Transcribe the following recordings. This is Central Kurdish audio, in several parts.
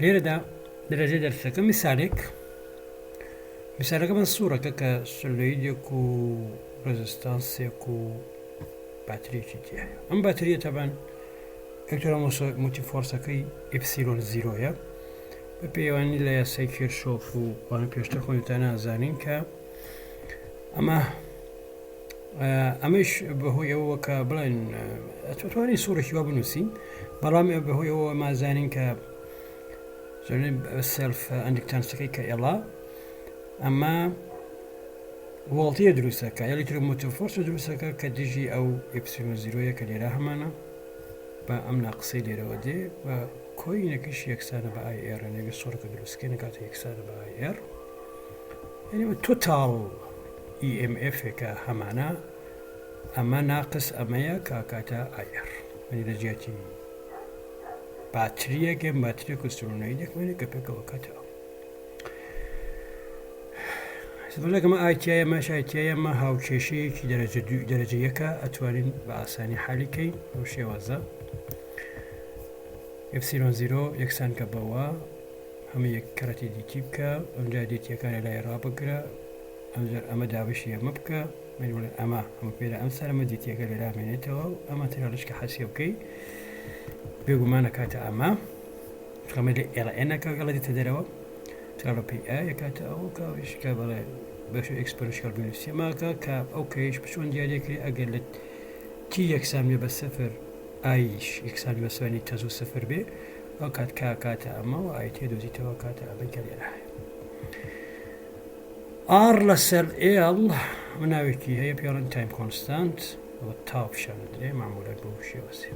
لێرەدا درێژەی دەرسەکە میسالێک میسالەکەمان سوورەکە کە solenoid ێک و resistance ێک و باتریەکی تیایە ئەم باتریە تەبان electromotive force ەکەی epsilon zero یە بە پێوانی لە یاسای کێرشۆف و وانە پێشتر خۆیتان نازانین کە ئەمە ئەمەش بەهۆی ئەوە کە بڵێن ئەتوانی سوڕێکی وا بنووسین بەڵام بەهۆی ئەوە مازانین کە self inductance ەکەی کە L ە ئەمە وڵتیە دروستەکە electromotive force دروستەکە کە دژی ئەو epsilon zero یە کە لێرە هەمانە بە ئەم ناقسەی لێرەوە دێ بە کۆینەکەش یەکسانە بە I R نەگە سوڕەکە دروستکەین کاتە یەکسانە بە I R یعنی total EMF ێکە هەمانە ئەمە ناقس ئەمەیە کە کاتە I R یعنی لە جیاتی باتریەک یان باتریەک و solenoid ێکمانە کە پێکەوە کاتە ئەو بەڵێکەمە ئایتیایە ماش ئایتیایەمە هاوکێشەیەکی دەرەجە دوو دەرەجە یەکە ئەتوانین بە ئاسانی حالیکەین بەو شێوازە epsilon zero یەکسان کە بەوە هەموو یەک کەڕەتی dt بکە ئەمجا dt یەکان لە لای ڕابگرە ئەمجار ئەمە دابەشی ئەمە بکە من بڵێن ئەمە هەموو پێرە ئەم سەر ئەمە dt یەکە لێرا مێنێتەوە و ئەمە ترالش کە حەسیە بکەی بێگومانە کاتە ئەمە چونکە لە L N ەکە L دێتە دەرەوە تراڵە پێی ئا یەکاتە ئەو کاویش کە بەڵێ بەش exponential بنووسی ماکە کە ئەو کەیش بچۆن دیارەکرێ ئەگەر لە t یەکسان بێ بە سفر I یش یەکسان بە سوانی تەزوو سفر بێ ئەو کات کا کاتە ئەمە و I تێ دۆزیتەوە کاتە ئەمەی کە لێرە هەیە R لەسەر L ناوێکی هەیە پێڵن time constant ئەوە tau پیشان دەدرێ معمولە بۆ شێوەسێ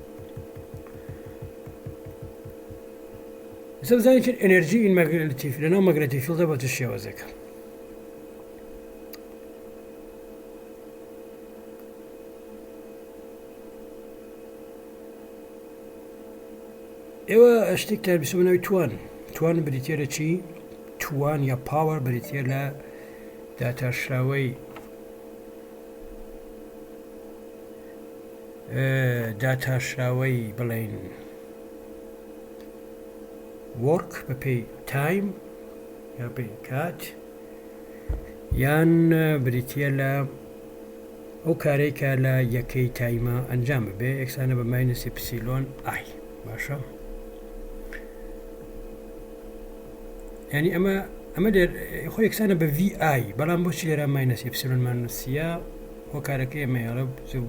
ئێستا بزانین چون energy in magnetic لەناو magnetic field ە بە چ شێوازێکە ئێوە شتێکتان بیستوە بە ناوی توان توان بریتە لە چی توان یا power بریتە لە داتاشراوەی داتاشراوەی بڵین work بەپێی time یا پێی کات یان بریتە لە ئەو کارەی کە لە یەکەی time ە ئەنجام ببێ یەکسانە بە minus epsilon I باشە یعنی ئەمە ئەمە لێر خۆ یەکسانە بە VI بەڵام بۆچی لێرە minus epsilon مان نووسیە هۆکارەکەی ئەمە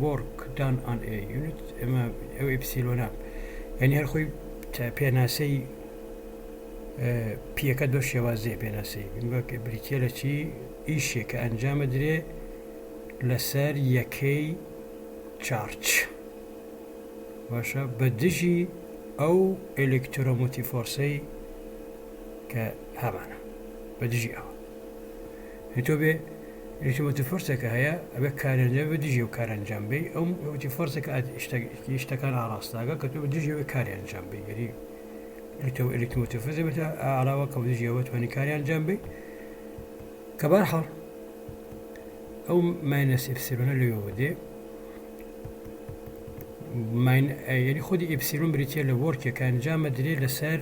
work done on a unit ئەمە ئەو epsilon ە یعنی هەر خۆی پێناسەی پیەکە دۆ شێوازەیە پێناسەی بریتە لە چی ئیشێک کە ئەنجامە درێ لەسەر یەکەی charge باشە بە دژی ئەو electromotive force ەی کە هەمانە بە دژی ئەوە تۆ بێ electromotive force ێکە هەیە ئەبێ کارەنجام بە دژی و کارەنجام بێ ئەو motive force ێکە شتەکان ئاراستاگە کە تۆ بە دژی ئەوەی کاری ئەنجام بێ یعنی electromotive force ێ بێتە ئاراوە کە بە دژی ئەوە توانی کاری ئەنجام بێ کە بەرحاڵ ئەو minus epsilon ە لەوێوە دێ ماین یعنی خودی ئپسیلۆن بریتە لە work ێکە ئەنجامە درێ لەسەر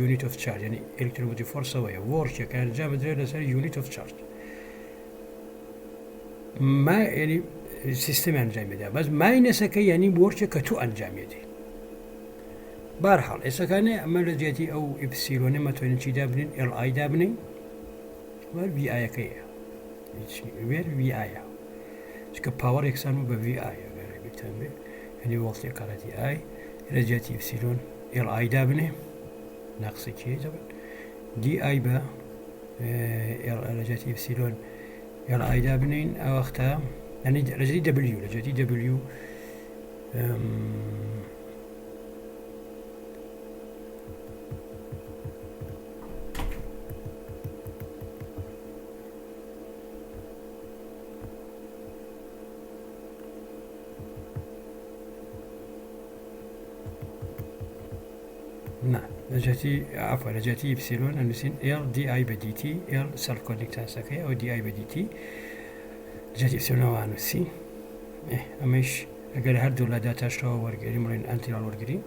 unit of charge یعنی electromotive force ەوەیە work ێکە ئەنجامە درێ لەسەر unit of charge ما یعنی سیستم ئەنجامیدا بەس minus ەکە یعنی work ێک کە تۆ ئەنجامیدی بارحاڵ ئێسەکانێ ئەمە لە جیاتی ئەو epsilon ە مەتوانین چی دابنین L I دابنین وەر VI ەکەیە وێر VI ە چکە power یەکسان بوو بە VI ئەگەر بیرتان بێ یعنی وەڵتی کارەتی I لە جیاتی epsilon L I دابنێ ناقسە کێ دەبن di I بە لە جیاتی epsilon L I دابنین ئەو وەختە یعنی لە جیاتی W لە جیاتی W نا لە جیاتی عفوا لە جیاتی epsilon ئەنووسین L di بە dt L self conductance ەکەی ئەو di بە dt جیاتی epsilon ەوە نووسی ئەمەش ئەگەر هەردوو لە داتاشەوە وەرگێرین بڵێن integral وەرگین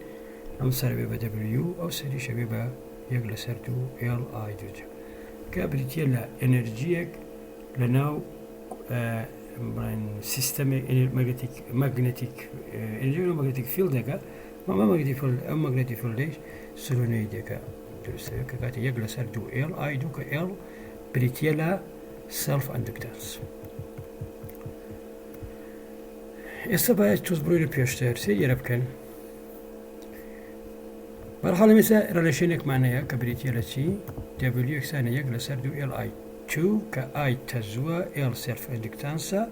ئەم سەر بێ بە W ئەو سەریشە بێ بە یەک لەسەر دوو L I دووجا کە بریتە لە ئەنەرجیەک لە ناو بڵێن سیستەمێک magnetic magnetic ئەنەرجی magnetic field ێکە مەمە magnetic field ئەم magnetic field ەیش solenoid ێکە دروستە کە کاتە یەک لەسەر دوو L I دوو کە L بریتە لە self inductance ئێستا باید تۆز بڕۆینە پێشتر سێ ئێرە بکەن بەرحاڵ ئێستا relation ێکمان هەیە کە بریتە لە چی W یەکسانە یەک لەسەر دوو L I 2 کە I تەزووە L self inductance ە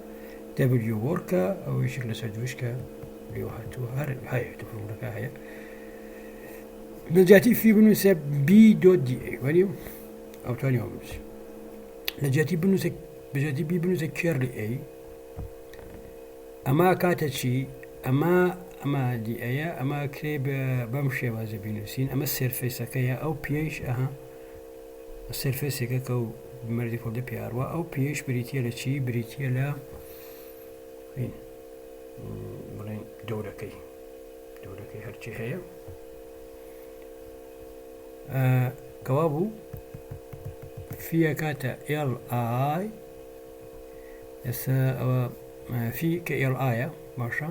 W work ە ئەوەیشێک لەسەر دووش کە لێوە هاتووە هەر هەیە تو فۆرمولەکە هەیە لە جیاتی phi بنووسە B dot dA وەنی ئەو توانی ئەوە بنووسی لە جیاتی بنووسە بجاتی B بنووسە curl ی A ئەمە کاتە چی ئەمە ئەمە dA یە ئەمە کرێ بەم شێوازە بینوسین ئەمە surface ەکەیە ئەو پێش ئەها surface ێکە کە و مەردی فۆلدە پیاروە ئەو پێش بریتە لە چی بریتە لە بڵێن دەورەکەی دەورەکەی هەرچی هەیە کەوا بوو phi ەکاتە LI ئێستا ئەوە phi کە LI ە باشە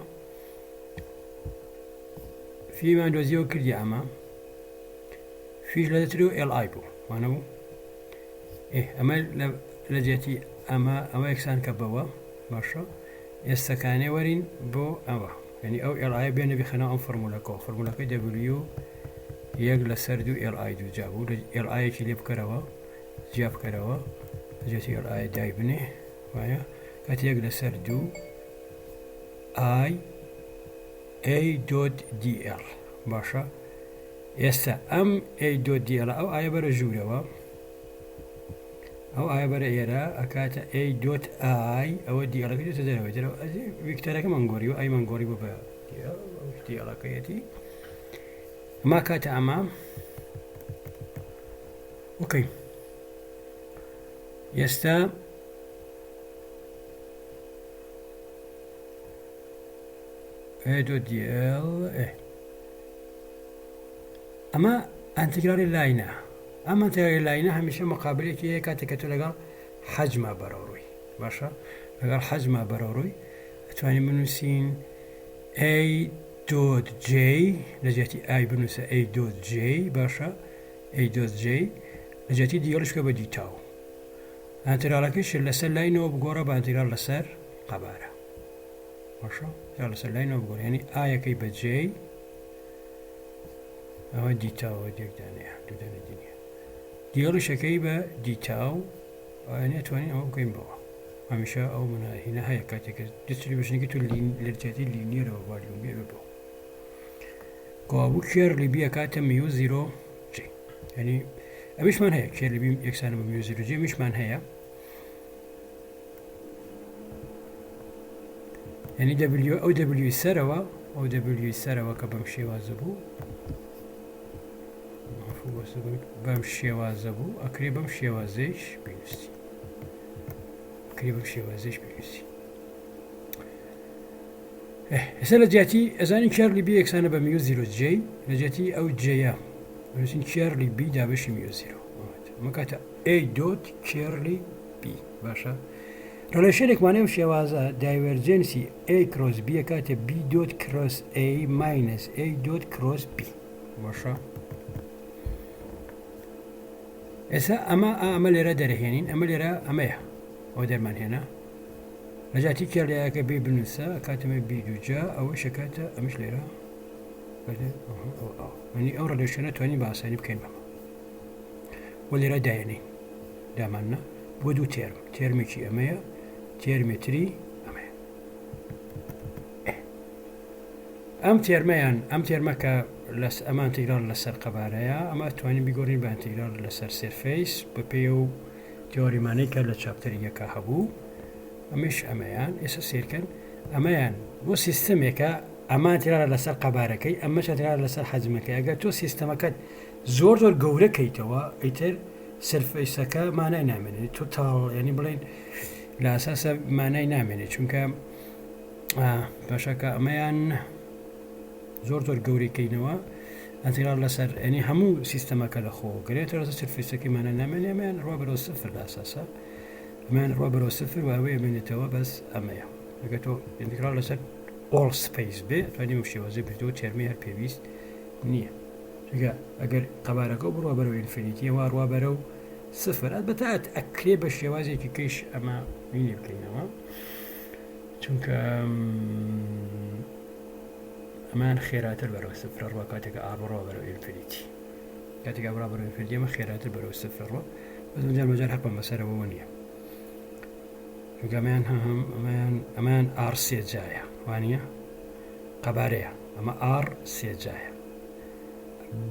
phi مان دۆزیەوە کردی ئەمە phi ش لە دەتر و LI بوو وانە بوو ئەمە لە جێتی ئەمە ئەوە یەکسان کە بەوە باشە ئێستەکانێ وەرین بۆ ئەوە یعنی ئەو LI بێنە بخەنەوە ئەم فۆرمولەکەەوە فۆرمولەکەی W یەک لەسەر دوو LI دوو جا بوو LI ەکی لێ بکەرەوە جیا بکەرەوە جێتی LI دای بنێ وایە کات یەک لەسەر دوو I A dot dL باشە ئێستا ئەم A dot dL ئەو I ە بەرە ژوورەوە ئەو I ە بەرە ئێرە ئەکاتە A dot I ئەوە dL ەکە دێتە دەرەوە دەرەوە vector ەکەمان گۆڕی و I مان گۆڕی بۆ بە dL ەکەیەتی ئەما کاتە ئەمە okay ئێستا A dot dL ئێ ئەمە ئەنتیگرالی line ە ئەم ئەنتیگرالی line ە هەمیشە مقابلێکی هەیە کاتێک کە تۆ لەگەڵ حەجما بەرەوڕووی باشە لەگەڵ حەجما بەرەوڕووی ئەتوانین بنووسین A dot J لە جیاتی I بنووسە A dot J باشە A dot J لە جیاتی dL ش بکە بە d tau ئەنتیگرالەکەش لەسەر line ەوە بگۆڕە بە ئەنتیگرال لەسەر قەبارە باشە یا لەسەر line ەوە بگۆڕ یعنی I ەکەی بە J ئەوە d tau ە یەکدانەیە دوودانە دنیا dL شەکەی بە d tau ئەنێ توانین ئەوە بکەین بەوە هەمیشە ئەو مناهینە هەیە کاتێک distribution ێکی تو لەجیاتی linear ەوە volume بێ بەوە کەوابوو curl ی B ئەکاتە mu zero J یعنی ئەمیشمان هەیە curl ی B یەکسانە بە mu zero J ئەمیشمان هەیە یعنی W ئەو W سەرەوە ئەو W سەرەوە کە بەم شێوازە بوو بەم شێوازە بوو ئەکرێ بەم شێوازەیش بینوسی ئەکرێ بەم شێوازەیش بینوسی ئێستا لە جیاتی ئەزانین curl ی B یەکسانە بە mu zero J لە جیاتی ئەو J ە بنووسین curl ی B دابەشی mu zero ئەمە کاتە A dot curl ی B باشە relation ێکمان ئەم شێوازە divergence ی A cross B کاتە B dot cross A minus A dot cross B باشە ئێستا ئەمە ئەمە لێرە دەرهێنین ئەمە لێرە ئەمەیە ئەو دەرمان هێنا لەجیاتی curl ەکە B بنووسە کاتەمە B دووجا ئەوەی شکاتە ئەمش لێرە منی ئەو relation ە توانین بە ئاسانی بکەین بەمە و لێرە دایێنین داماننا بۆ دوو term term ێکی ئەمەیە term ێ تری ئەمەیە ئەم term ەیان ئەم term ە کە لەس ئەمە ئەنتیگرال لەسەر قەبارەیە ئەمە توانین بیگۆڕین بە ئەنتیگرال لەسەر surface بە پێی و تیۆریمانەی کە لە chapter ی یەکا هەبوو ئەمەش ئەمەیان ئێستا سیرکەن ئەمەیان بۆ سیستمێکە ئەمە ئەنتیگرالە لەسەر قەبارەکەی ئەمەش ئەنتیگرالە لەسەر حەجمەکەی ئەگەر تۆ سیستەمەکەت زۆر زۆر گەورە کەیتەوە ئیتر surface ەکە مانای نامێنێت تۆ تاڵ ینی بڵێن لە ئەساسە مانای نامێنێت چونکە باشەکە ئەمەیان زۆر زۆر گەورەی کەینەوە. ئەنتیگرال لەسەر ینی هەموو سیستەمەکە لە خۆ گرێتەوە لەسەر surface ەکەی مانە نامێنێ ئەمەیان ڕوا بەرەو سفر لە ئەساسا ئەمەیان ڕوا بەرەو سفر و ئەوەیە مێنێتەوە بەس ئەمەیە ئەگەر تۆ ئینتیگرال لەسەر all space بێ توانی ئەم شێوازە بردەوە term ی هەر پێویست نییە چونکە ئەگەر قەبارەکە بڕوا بەرەو infinity ەوە ڕوا بەرەو سفر ئەلبەتە ئەکرێ بە شێوازێکی کەیش ئەمە مینی بکەینەوە چونکە ئەمان خێراتر بەرەو سفرە ڕوا کاتێکە R بڕوا بەرەو infinity کاتێک بڕا بەرەو infinity ئەمە خێراتر بەرەو سفرە ڕۆ بەس جار بەجار حەقم بەسەرەوە نییە چونکە ئەمەیان هەم ئەمەیان ئەمەیان R سێجایە وانە قەبارەیە ئەمە R سێجایە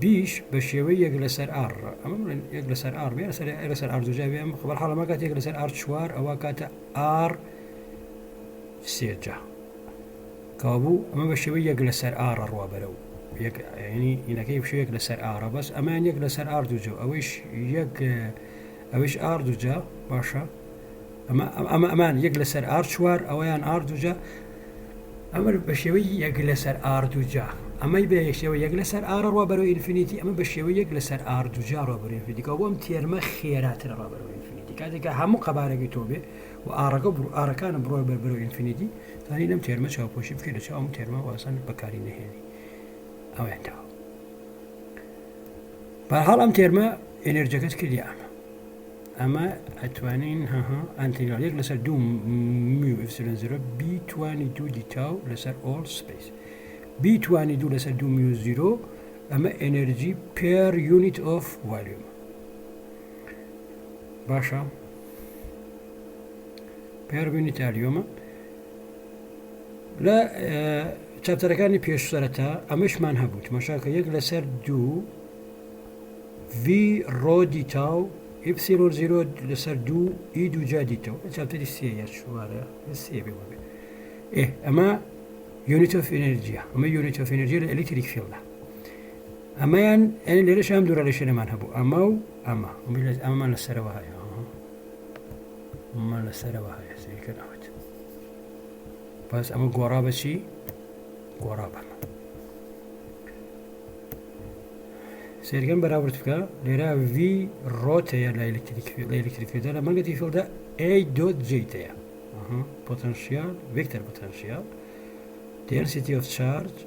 B ش بە شێوەی یەک لەسەر R ئەمە بڵێن یەک لەسەر R بێ لەسەر لەسەر R دووجا بێ ئەم خبر حاڵەمە کات یەک لەسەر R چوار ئەوە کاتە R سێجا کەوابوو ئەمە بە شێوەی یەک لەسەر R ڕوا بەرەو یەک ینی ئینەکەی بشێ یەک لەسەر R ە بەس ئەمان یەک لەسەر R دووجا ئەوەیش یەک ئەوەیش R دووجا باشە ئەمە ئەمە ئەمان یەک لەسەر R چوار ئەوەیان R دووجا ئەمە بە شێوەی یەک لەسەر R دووجا ئەمەی بە شێوە یەک لەسەر R ڕوا بەرەو infinity ئەمە بە شێوە یەک لەسەر R دووجا ڕوا بەرەو infinity کە بۆ ئەم term ە خێراترە ڕوا بەرەو infinity کاتێک کە هەموو قەبارەکەی تۆ بێ و R ەکە بڕ R ەکانە بڕۆ بەر بەرەو infinity توانی لەم term ە چاوپۆشی بکەیت لە چاو ئەم term ە واسان بەکاری نەهێنی ئەویان تەواو بەرحاڵ ئەم term ە energy ەکەت کردی ئەمە ئەمە ئەتوانین هەها ئەنتیگرال یەک لەسەر دوو mu epsilon zero B توانی دوو d tau لەسەر all space B توانی دوو لەسەر دوو mu zero ئەمە energy per unit of volume باشە per unit volume ە لە chapter ەکانی پێش سەرەتا ئەمەشمان هەبوو تماشاکە یەک لەسەر دوو V rho d tau epsilon zero لەسەر دوو E دوو جا d tau chapter ی سێ یا چوارە سێ بێ بێ ئێ ئەمە unit of energy یە ئەمە unit of energy لە electric field ە ئەمەیان ئەنی لێرەش ئەم دوو relation ەمان هەبوو ئەمە و ئەمە ئەمەمان لەسەرەوە هەیە ئەمەمان لەسەرەوە هەیە سەیرکەن ئەوەت بەس ئەمە گۆڕا بەچی گۆڕا بەمە سەیرکەن بەراورد بکە لێرە V rho ت هەیە لە electric لە electric field ە لە magnetic field ە A dot J هەیە potential vector potential density of charge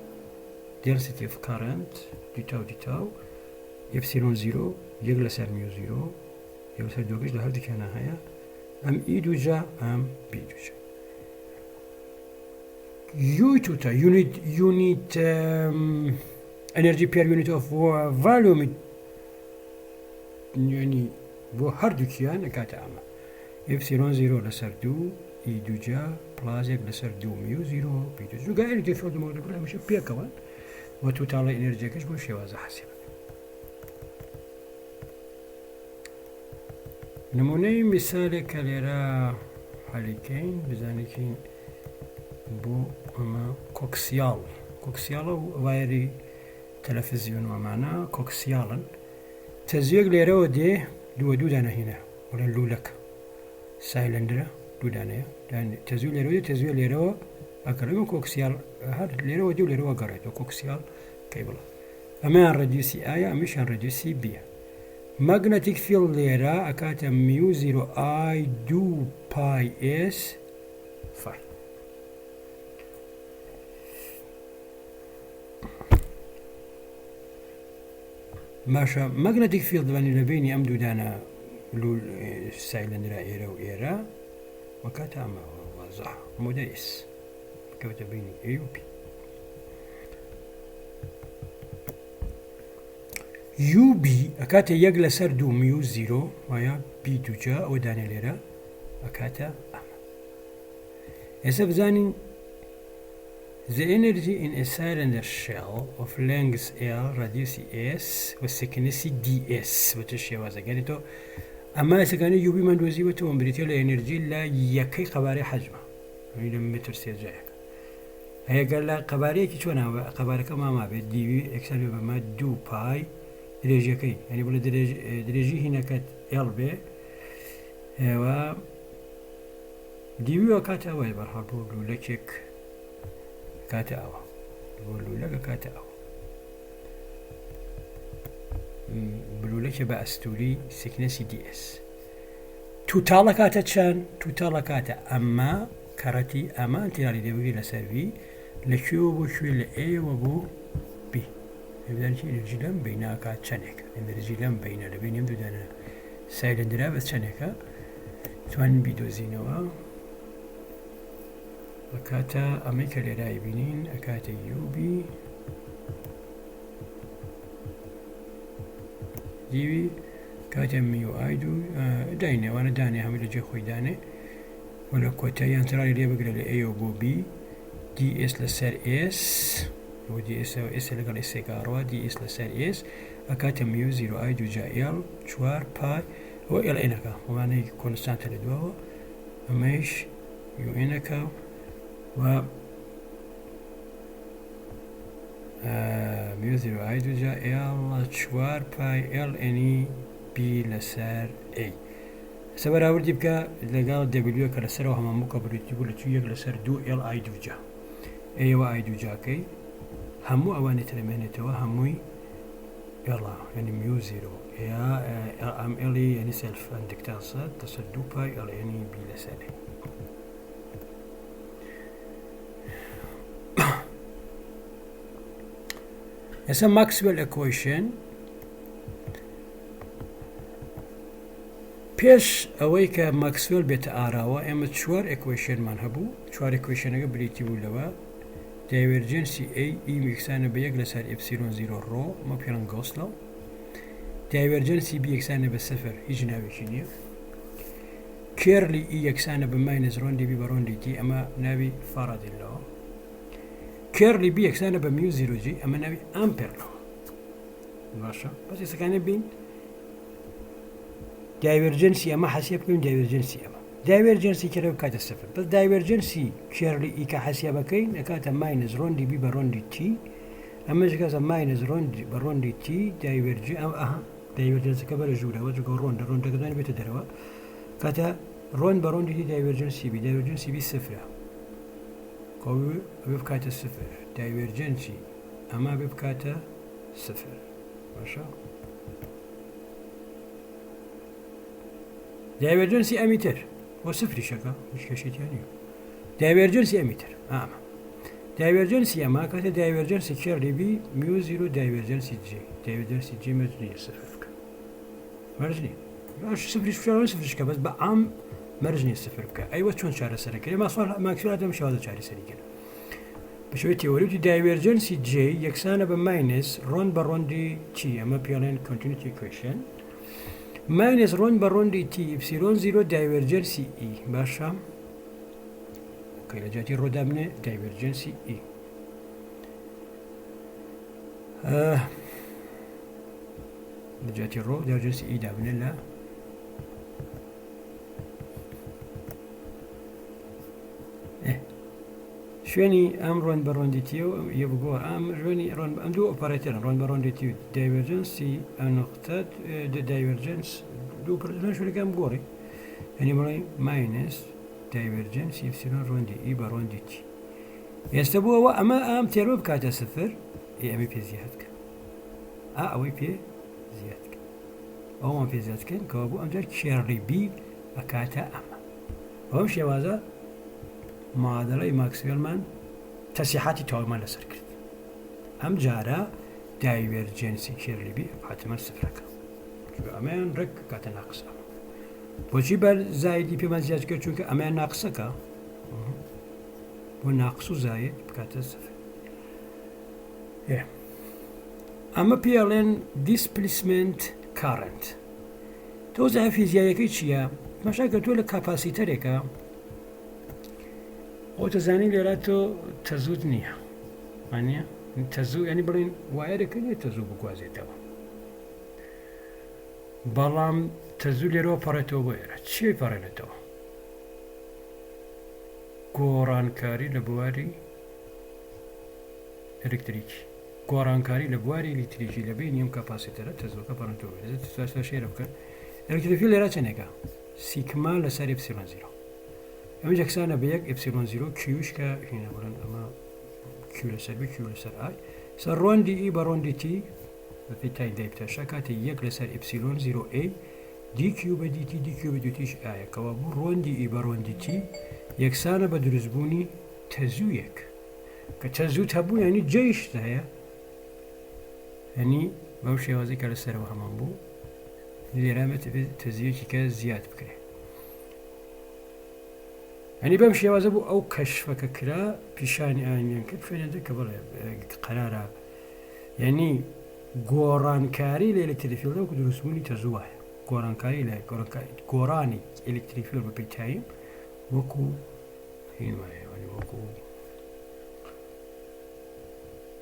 density of current d tau d tau epsilon zero یەک لەسەر mu zero یەک لەسەر دووەکەش لە هەردووکیانە هەیە ئەم E دووجا ئەم B دووجا U total unit unit energy per unit of volume ینی بۆ هەردووکیان ئەکاتە ئەمە epsilon zero لەسەر دوو E دووجا plus ێک لەسەر دوو mu zero B دوو جوگا energy field مۆدە هەمیشە پێکەوە و total ە energy ەکەش بۆ شێوازە حەسیب نمونەی میسالێک کە لێرە حەلیکەین بزانێکین بۆ ئەمە coaxial coaxial ە و wire ی تەلەفزیۆن وەمانە coaxial ن تەزیەک لێرەوە دێ دووە دوو دانە هینە بڵێن لولەک سایلندرە دوو دانەیە تەزوی لێرەوە دێ تەزویە لێرەوە ئەگەڕێ coaxial هەر لێرەوە دوو لێرەوە گەڕێتەوە coaxial cable ە ئەمەیان radius ی A یە ئەمیشیان radius ی B یە magnetic field لێرە ئەکاتە mu zero I دوو pi S phi. باشە magnetic field بانی لە بینی ئەم دوودانە سایلندرا ئێرە و ئێرە وەکاتە ئەمە وازح مۆدە S بکەوتە بینی A و B U B ئەکاتە یەک لەسەر دوو mu zero وایە B دووجا ئەوە دانێ لێرە ئەکاتە ئەمە ئێستا بزانین The energy in a cylinder shell of length L radius S و thickness ds بە چ شێوازەکانی تۆ ئەمە ئێسەکانی U B مان دۆزیوەتەوە بریتە لە energy لە یەکەی قەبارەی حەجمە لە متر سێجایەکە ئەگەر لە قەبارەیەکی چۆن قەبارەکە ماما بێت dV یەکسان بێ بەمە دوو pi درێژیەکەی یعنی بڵێ درێژی هینەکەت L بێ ئێوە dV کاتە ئەوەیە بەرحاڵ بۆ لولەکێک کاتە ئەوە بۆ لولەکە کاتە ئەوە. بلولەکێ بە ئەستوری thickness ی dS total ئەکاتە چەند؟ total ئەکاتە ئەمە کەڕەتی ئەمە ئینتیگرالی لێ بگری لەسەر V لە کوێوە بۆ کوێ لە A وە بۆ B بزانین ئەنرژی لەم بینە ئەکات چەندێک ئەنرژی لەم بینە لە بینی ئەم دوو دانە سایلندرا بە چەندێکە توانین بیدۆزینەوە ئەکاتە ئەمەی کە لێرای بینین ئەکاتە UB دیوی کاتێ mu I دوو داینێ وانە دانێ هەمووی لە جێ خۆی دانێ و لە کۆتایی ئینتیگرالی لێ بگرە لە A بۆ B dS لەسەر S بۆ dS S لەگەڵ S ێکا ڕوا dS لەسەر S ئەکاتە mu zero I دوو جا L چوار pi ئەوە L N ەکە ئەوانەی constant ە لە دواوە ئەمەیش U N ەکە و mu zero I دووجا L چوار pi L N ی B لەسەر A ئێستا بەراوردی بکە لەگەڵ W کە لەسەرەوە هەمان بوو کە بریتی بوو لە چوو یەک لەسەر دوو L I دووجا ئەوە I دووجاکەی هەموو ئەوانی ترەمێنێتەوە هەمووی L ا یعنی mu zero ئەم L ی یعنی self inductance ە لەسەر دوو pi L N ی B لەسەر A. ئێستا Maxwell equation پێش ئەوەی کە ماکسوێل بێتە ئاراوە ئێمە چوار equation مان هەبوو چوار equation ەکە بریتی بوو لەوە divergence ی A E یەکسانە بە یەک لەسەر epsilon zero rho مە پێڵن Gauss law divergence ی B یەکسانە بە سفر هیچ ناوێکی نییە curl ی E یەکسانە بە minus rho dB بە rho dt ئەمە ناوی Faraday law curl ی B یەکسانە بە mu zero J ئەمە ناوی Ampere law باشە بەس ئێسەکانە بین divergence ی ئەمە حەسیە بکەین divergence ی ئەمە divergence ی curl بکاتە سفر بەس divergence ی curl ی E کە حەسیە بەکەین ئەکاتە minus rho dB بە rho dt ئەمەش کاتە minus rho d بە rho dt diverge ئەم ئەها divergence ەکە بەرە ژوورەوە چونکە rho rho ەکە بێتە دەرەوە کاتە rho بە rho dt divergence ی B divergence ی B سفرە کەوە ئەبێ بکاتە سفر divergence ی ئەمە بێ بکاتە سفر باشە divergence ی ئەمی تر بۆ سفریشەکە هیچ کێشێکیان نییە divergence ی ئەمی تر ئامە divergence ی ئەمە کاتە divergence ی curl ی B mu zero divergence ی J divergence ی J مەرج نییە سفر بکە مەرج نییە باش سفریش بکە سفریش کە بەس بە عام مەرج نییە سفر بکە ئەیوە چۆن چارەسەرەکەی ماسوال ماکسوال دەم شێوازە چارەسەری کرد بە شێوەی theory وتی divergence ی J یەکسانە بە minus rho بە rho dt ئەمە پێڵێن continuity equation minus rho بە rho dt epsilon zero divergence ی E باشە okay لە جیاتی rho دابنێ divergence ی E لە جیاتی rho divergence ی E دابنێ لە شوێنی ئەم rho بە rho dt و یە بگۆڕ ئەم شوێنی rho ئەم دوو operator ن rho بە rho dt و divergence ی نقطە divergence دوو operator شوێنەکان بگۆڕی یعنی بڵێ minus divergence epsilon rho d E بە rho dt ئێستا بووەوە ئەمە ئەم term ە بکاتە سفر ئێ ئەمەی پێ زیاد کە ئا ئەوەی پێ زیاد کە ئەومان پێ زیاد کەن کەەوە بوو ئەمجار curl ی B ئەکاتە ئەمە بەم شێوازە معادلەی ماکسوێلمان تەسیحاتی تەواومان لەسەر کرد ئەم جارە divergence ی curl ی B حتمما سفرەکە چونکە ئەمەیان ڕێک کاتە ناقس ئەمە بۆچی بەر زایدی پێمان زیاد کرد چونکە ئەمەیان ناقسەکە بۆ ناقس و زاید بکاتە سفر ئەمە پێڵێن displacement current تۆزە فیزیایەکەی چییە؟ مەشا کە تۆ لە capacitor ێکە ئەو تەزانی لێرە تۆ تەزوت نییە وانە تەزوو ینی بڵین wire ەکە نیە تەزوو بگوازێتەوە بەڵام تەزوو لێرەوە پەڕێتەوە بۆ ئێرە چی پەڕێنێتەوە گۆڕانکاری لە بواری ئەلکتریکی گۆڕانکاری لە بواری ئەلکتریکی لە بینی ئەم capacitor ە تەزوەکە پەڕێنێتەوە بێت شێرە بکەن electric field لێرە چەندێکە sigma لەسەر epsilon zero ئەمە یەکسانە بە یەک epsilon zero Q ش کە هینە بڵێن ئەمە Q لەسەر B Q لەسەر I سەر rho dE بە rho dt بەپێی time دایبتاشە کاتێ یەک لەسەر epsilon zero A dQ بە dt dQ بە dT یش ئایە کەوابوو ڕۆندی E بە ڕۆندی t یەکسانە بە دروستبوونی تەزوویەک کە تەزووت هەبوو یعنی جەیشت هەیە یعنی بەو شێوازی کە لەسەرەوە هەمان بوو لێرە تەزویەکی کە زیاد بکرێ ئەنی بەم شێوازە بوو ئەو کەشفەکە کرا پیشانی ئاینیان کرد خوێنێتە کە بڵێ قەرارە یعنی گۆڕانکاری لە electric field وەکو دروستبوونی تەزوو وایە گۆڕانکاری لە گۆڕانی electric field بەپێی time وەکو هین وایە وەکو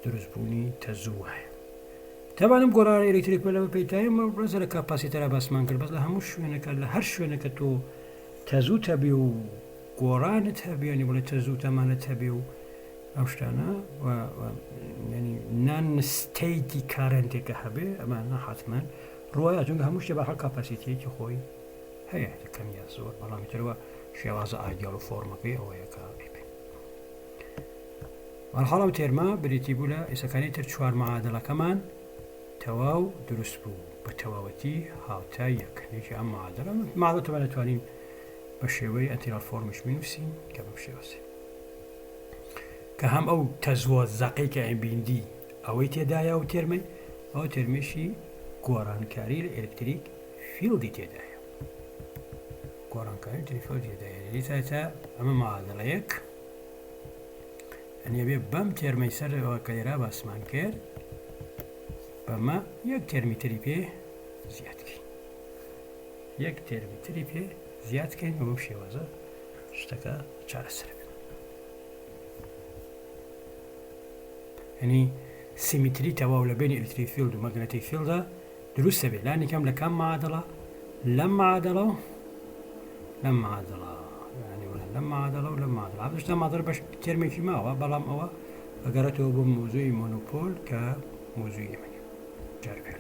دروستبوونی تەزوو وایە تەبانم گۆڕانی electric field بەپێی time ڕزە لە capacitor ە باسمان کرد بەس لە هەموو شوێنەکە لە هەر شوێنەکە تۆ تەزوو تەبی و گۆڕانت هەبێ ینی بڵێ تەزوو تەمانەت هەبێ و ئەو شتانە ینی non steady current ێکە هەبێ ئەمانە حتمما ڕۆیە چونکە هەموو شتێ بە هەر capacity یەکی خۆی هەیە کەم یا زۆر بەڵام ترەوە شێوازە ئایدیاڵ و فۆرمەکەی ئەوەیە کە وەرحاڵ ئەو term ە بریتی بوو لە ئێسەکانی تر چوار معادلەکەمان تەواو دروست بوو بە تەواوەتی هاوتای یەک یەکی ئەم معادلە معادلەتەوە دەتوانین بە شێوەی integral form یش بنووسین کە بەم شێوەسێ کە هەم ئەو تەزوە زەقەی کە ئەم بیندی ئەوەی تێدایە و term ەی ئەو term ێشی گۆڕانکاری لە electric field ی تێدایە گۆڕانکاری electric field تێدایە دیسا ئەمە معادلەیەک ئەنی بێ بەم term ەی سەرەوە کە لێرا باسمان کرد بەمە یەک term ی تری پێ زیاد کەین یەک term ی تری پێ زیاد کەین بەم شێوازە شتەکە چارەسەر بێت ینی symmetry تەواو لە بینی electric field و magnetic field ا دروستە بێ لانی کەم لە کام معادلە لەم معادلە و لەم معادلە ینی بڵێن لەم معادلە و لەم معادلە هەردووشتا معادلە بەش term ێکی ماوە بەڵام ئەوە ئەگەڕێتەوە بۆ مۆزوی monopole کە مۆزوی ئێمە جار پێ.